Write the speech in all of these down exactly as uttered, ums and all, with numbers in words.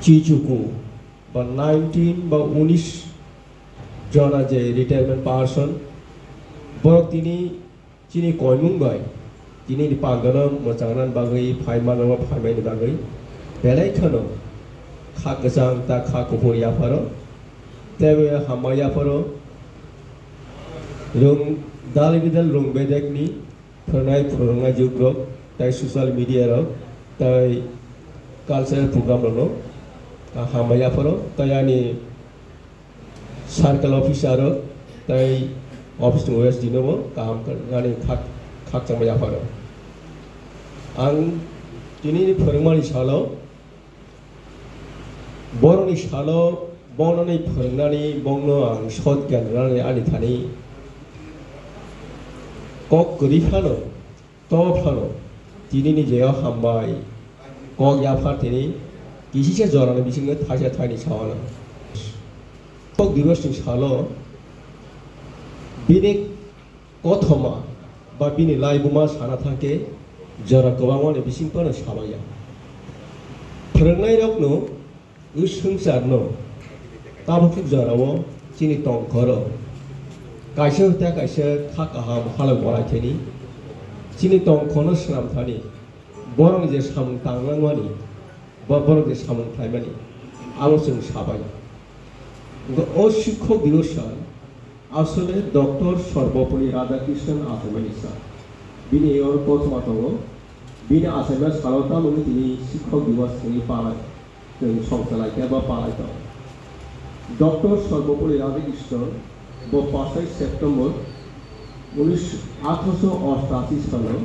Chichuku ba nineteen ba unis jona je retirement person, borok tini chini koimung bai tini ni pandano mwchangna bagwi phai mano, phai mani bagwi belai kheno kha kwchang ta kha kuphur yapharo, tei hambai yapharo. Rung dal bidal rung bedek ni phwrwngnai phwrwngnai jugrok tei social media rok tei cultural program rokno hambai yapharo tei ani circle officer rok tei office ni O S D no bo kaham ani khak khakchangma yapharo. Ang tini ni phwrwngmani salo, borokni salo bono ni phwrwngnani bongno ang sot gyan rwnani ani thani kok kwrwi phano, to phano tini ni jeo hambai kok yaphar tini kisisa jorani bisingo thaisa thaini sawana. Kok divorce ni salo bini kothoma ba bini laibuma sana thangkhe jora kwbangmani bising phano sabaiya. Phwrwngnairokno o swngcharno tabuk jorao chini tongkhoro kaisa hwta kaisa kha kaham halok borai thani chini tongkhorno swnam thani borok je samung tangnangmani ba borok je samung khlaimani abo chwng sabai. Hwnkhe o sikhok dibosan asole Doctor Sarvepalli Radhakrishnan achaimani sa. Bini oro kothoma tongo, bini achaima salo tamoni tini sikhok dibos hwnwi palai. Chwng songchalaikha ba palai tongo. Doctor Sarvepalli Radhakrishnan bo pasai September unis, athroso ostashi salo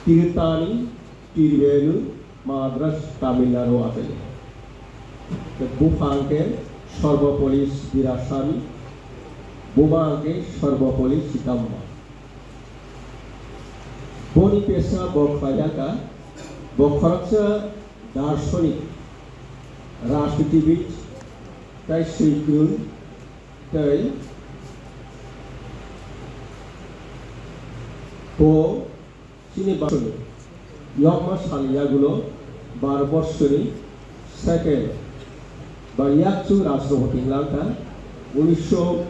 Tirtani, Tiruvallur, Madras, Tamil Nadu achai. Bupha hwnkhe Sarvepalli Veerasamy, buma hwnkhe Sarvepalli Sithamma. Boni pesa bo khlaijakha, bo khoroksa darshonik, rajnitibid, tei swikrwi, tei bo chini basoni yokma sal yagulo bar borsoni second ba yakchu rashtrapati wngkha unisho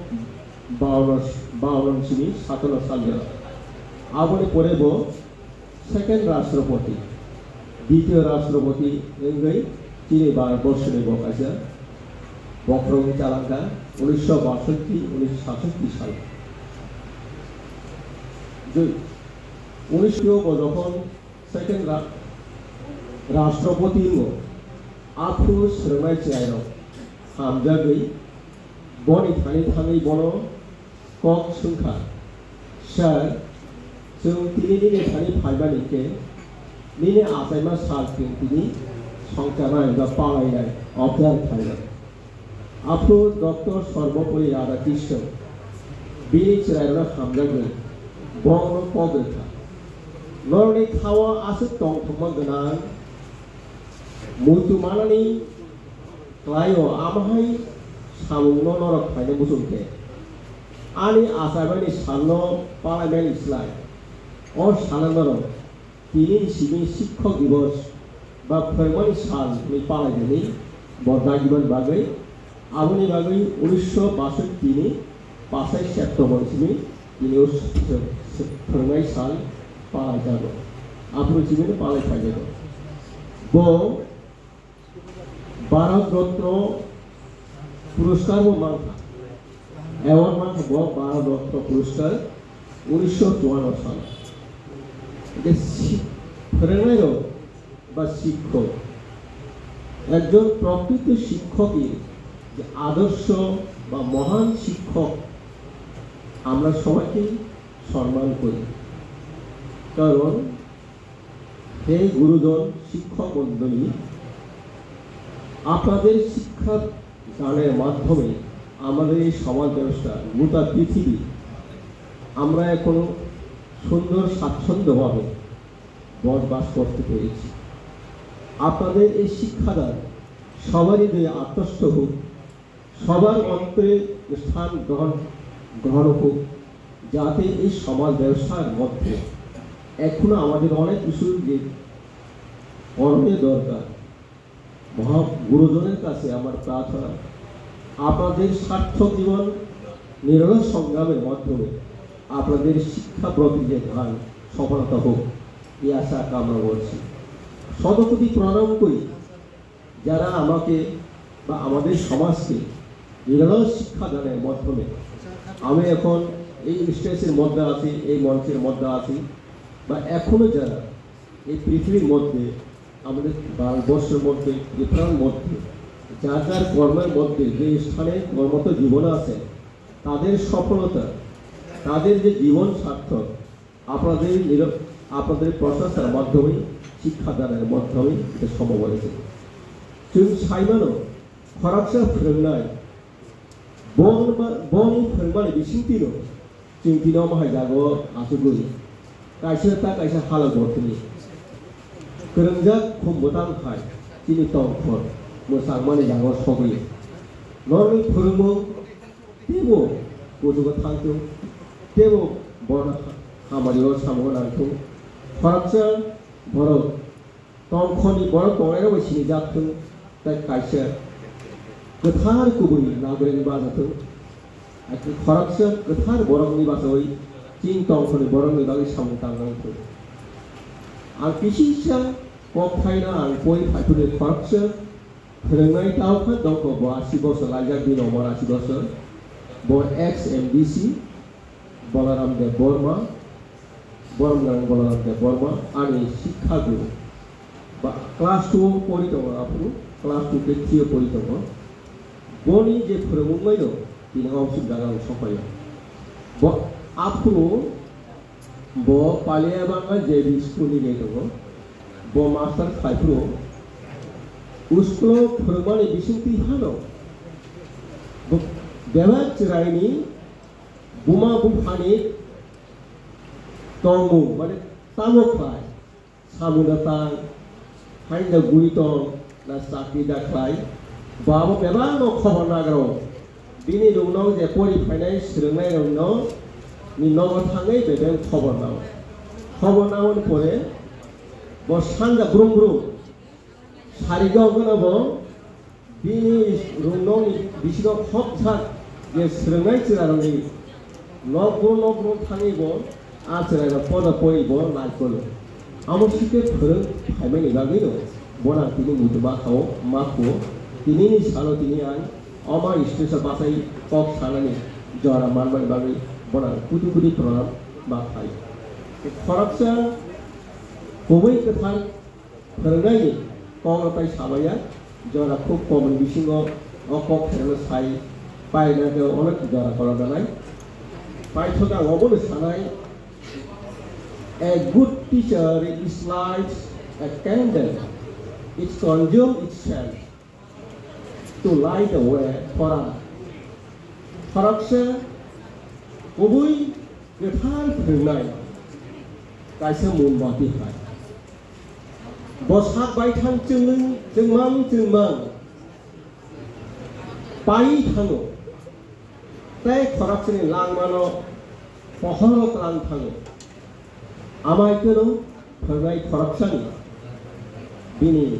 bawanno, bawanno simi satanno sal jora. Aboni pore bo second rashtrapati, ditiyo rashtrapati wngwi chini Bharat borsoni bo kaisa bokhorok wngwi chalangkha unisho basotti, unisho sasotti salo. Joi, unisho bo jokhon second ra-, rashtrapati wngo, aphuru swrwngnai chwrairok hamjagwi boni thani thangwi bono kok swngkha, "Sir, chwng tini nini thani phaimani khe nini achaima sal chwng tini songcharnai ba palainai observe khlainai." Aphuru Doctor Sarvepalli Radhakrishnan bini chwrairokno hamjakgwi bongno kok rwkha, "Norokni thao aswk tongthokma gwnang muitu manani kwlaio, amo hai samungno norok khlaina muchung khe ani achaimani salno palaimani slai o salo norok tini ni simi Sikhok Dibos ba phwrwngmani sal hwnwi palai nani bo dagimani bagwi, aboni bagwi unisho basotti ni pasai September simi tini o s-, s-, s-, phwrwngnai sal palai jago. Aphuru simi palai phai jago. Bo Bharat Ratna Puraskar bo mankha. Award mankha bo Bharat Ratna Puraskar unisho chuanno salo. Hwnkhe si-, phwrwngnairok ba sikhok, ekjon prokrito sikhokni je adorsho ba mohan sikhok, amra sobaikei sonman kori. Karon হে গুরুজন, শিক্ষক মণ্ডলী, আপনাদের শিক্ষা দানের মাধ্যমে আমাদের এই সমাজ ব্যবস্থা, গোটা পৃথিবী, আমরা এখন সুন্দর স্বাচ্ছন্দ্যভাবে বসবাস করতে পেরেছি। আপনাদের এই শিক্ষাদান সবার হৃদয়ে আত্মস্থ হোক, সবার অন্তরে স্থান গ্রহণ, গ্রহণ হোক, যাতে এই সমাজ ব্যবস্থার মধ্যে এখনো আমাদের অনেক কিছু যে করণীয় দরকার, মহা গুরুজনের কাছে আমার প্রার্থনা, আপনাদের সার্থক জীবন নিরলস সংগ্রামের মাধ্যমে আপনাদের শিক্ষাব্রতী যে ধ্যান সফলতা হোক, এই আশা কামনা করছি। শতকোটি প্রণাম করি যারা আমাকে বা আমাদের সমাজকে নিরলস শিক্ষাদানের মাধ্যমে আমি এখন এই স্টেজের মধ্যে আছি, এই মঞ্চের মধ্যে আছি, বা এখনো যারা এই পৃথিবীর মধ্যে, আমাদের ভারতবর্ষের মধ্যে, ত্রিপুরার মধ্যে, যার যার কর্মের মধ্যে যে স্থানে কর্মরত জীবন আছে, তাদের সফলতা, তাদের যে জীবন সার্থক, আপনাদের নির-, আপনাদের প্রচেষ্টার মাধ্যমে, শিক্ষাদানের মাধ্যমে এটা সম্ভব হয়েছে। Chwng saimano, khoroksa phwrwngnai, bon ma-, boni phwrwngmani bisingtwino, chwng tini omo hai jago achugwi, kaisa ta kaisa halok bo tini. Kwrwngjak khum bwtang hai, chini tongkhor, mwchangmani jago sogwi. Norokni phwrwngmung, teibo kuchugo thangthung, teibo borok hamari o samungo nangthung. Khoroksa borok tongkhorni borok tongnairok bai sinijak thung, tei kaisa kwthar kubui nagorini baja thung. Hakhe khoroksa kwthar borokni bachaui chini tongkhorni borokni bagwi samung tangnang thung. Ang kisisa kok phaino ang poi phaiphuru khoroksa phwrwngnai tao kha dongkho, bo asi bosor laijak, bini omor asi bosor. Bo ex M D C Balaram Debbarma, Boromgrang Balaram Debbarma, ani sikha guru. Ba class two o pori tongo aphuru, class two khe three o pori tongo. Boni je phwrwngmung maino, tini o suk jaga ang sokhaio. Bo aphuru bo Paliabanga J B school ni tongo. Bo master khai phuru school o phwrwngmani bisingtwi hano bo bebak chwraini buma buphani tongmung, mane tamo khlai, samungno tang, haino guri tong, na chakri da khlai, bo abo bebakno khobor nagrao. Bini rungno je pori phainai swrwngnairokno ni nogo thangwi bebak khobor nao. Khobor naoni pore bo sanja brum brum sarigo hwnkheno bo bini rungno ni bisingo khopsa je swrwngnai chwrarokni nokbo nokbo thangwi bo a chwrairok poda poi bo naikolo. Amo site phwrwng phaimani bagwino bono ang tini muitu ma kha-o, ma khuo. Tinini salo tini ang omo stage o bachai kok sanani jora manmani bagwi bono ang kudi kudi program ma khai. Khoroksa kubui kwthar phwrwngnaini kok rok tai sabaiya, jora khub komni bisingo o kok phereno sai paina khe onek jora kolok nanai. Paithogo ang obono sanai, a good teacher is like a candle, it consumes itself to light the way for us. Khoroksa kubui kwthar phwrwngnai kaisa mombati hai. Bo sak baithang chwngmung, chwngmang chwngmang pai thango, tei khoroksani langmano pohoro tlang thango. Amai kwrwng phwrwngnai khoroksani bini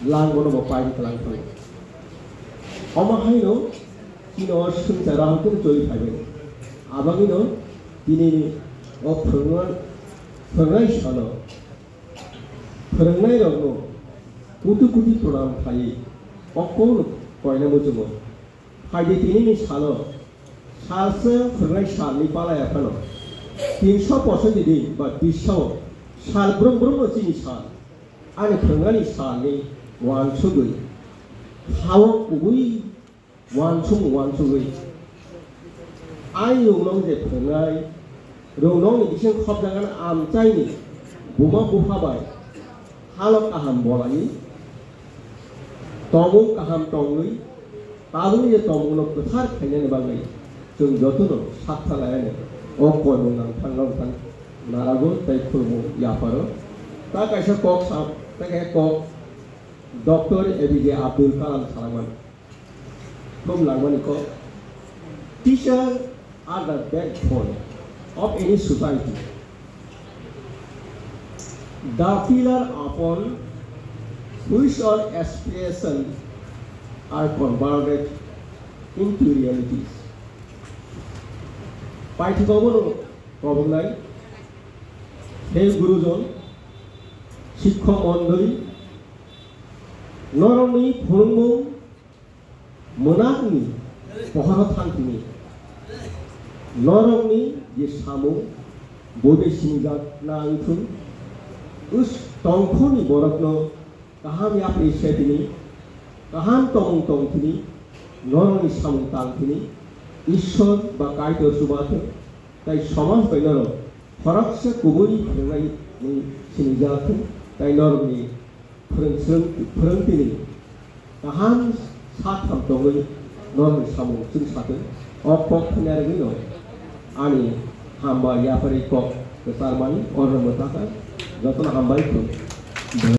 langmano bo pai tlang thango. Omo haino chini o swngcharo hwnkhe choli phaibai. Abagwino tini o phwrwngna-, phwrwngnai salo phwrwngnairokno kutu kutu program phaiwi o kokno koina muchungo. Phaidi tinini salo salsa phwrwngnai salni palai aphano tinso posoidi din ba bisso sal brum brumno chini sal ani phwrwngnani salni uansugwi hao kubui uansuk uansugwi ai rwngnok je phwrwngnai, rwngnokni bising khopjagani amchaini buma bupha bai halo kaham bolai, tongmung kaham tongwi, tabukni je tongmungno kwthar khainani bagwi chwng jotono sak tha lainani o koimung nang thang nang thang narago tei khulumung yapharo. Ta kaisa kok sa, ta kaisa kok Doctor A P J Abdul Kalam salaimani. Thum langmani kok. Teacher are the backbone of any society. The pillar upon Wish or aspiration are converted into realities. Paithago bono koboknai, he gurujon, shikkok mondoli, norokni phunukmung mwnakni pohoro thang tini. Norokni je samung, bo bai sinijak na wngthung. Us tongkhorni borokno kaham yapri se tini, kaham tongmung tong tini, norokni samung tang tini, Ishwar ba Kaitor chubathung, tai somaj bai norok khoroksa kubui phwrwngnai ni sinijak thung, tai norokni phwrwng-, phwrwng-, phwrwngtwini kaham satham tongwi norokni samung chwng sathung. O kok thwngya rwgwino ani hambai yapharwi kok kwcharmani orno mwthakha. Jotono hambai thung.